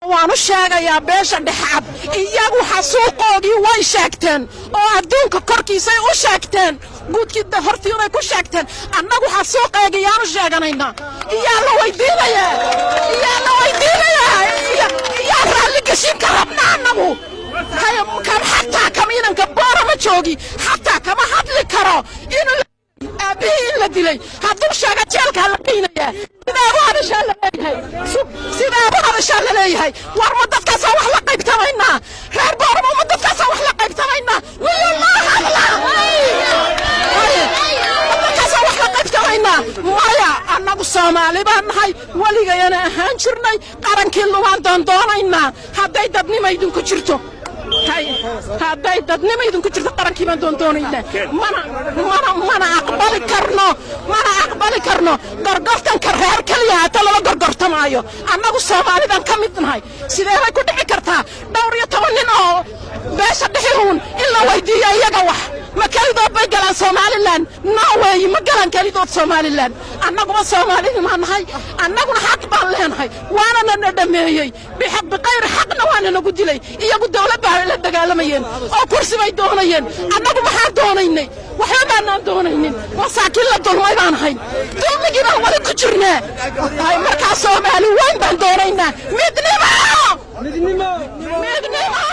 Waan u sheegayaa beesha dhexcad, iyagu xasuuqoogii way sheegteen oo adduunka korkiisay u sheegteen, guudkii hortiibay ku sheegteen. Annagu xasuuqeegi yaanu sheeganaynaa? Iyaa la weydiinayaa? Iyaa la weydiinayaa? Iyaa raalligeshin ka rabna annagu? Xataa kama inanka Boorama joogi, xataa kama hadli karo inuu aabbihii in la dilay. Hadduu sheega, jeelkaa la geynayaa. Sidaa u hadashaa la leeyahay, sidaa u hadashaa la leeyahay. War, ma dadkaasaa wax la qaybtamaynaa? Reer Boorama, ma dadkaasaa wax la qaybtamaynaa? Wiyo loo hadla, ma dadkaasaa wax la qaybtamaynaa? Maya, annagu Soomaali baan nahay, weligayana ahaan jirnay. Qarankii lumaan doondoonaynaa. Hadday dadnima idinku jirto, hadday dadnimo idinku jirto, qarankii baan doondoonaynaa. Mana aqbali karno, mana aqbali karno gorgortanka reer keliya hata lala gorgortamaayo. Annagu Soomaalidan ka mid nahay. Sidee bay ku dhici kartaa dhowr iyo toban nin oo beesha dhixihuun in la weydiiyo iyaga wax? Ma kelidood bay galaan Somaliland? No weeyi, ma galaan kelidood Somaliland. Annaguba Soomaalidii maa nahay, annaguna xaq baan leenahay. Waana na dhameeyey biqayri xaqna, waana nagu dilay. Iyagu dawlad baa la dagaalamayeen oo kursi bay doonayeen. Annagu maxaan doonaynay? Waxba baanaan doonaynin. Masaakiin la dulmay baan ahayn, dulmigii baan wali ku jirnaa. Markaa Soomaali weyn baan doonaynaa. Midnimo, midnimo.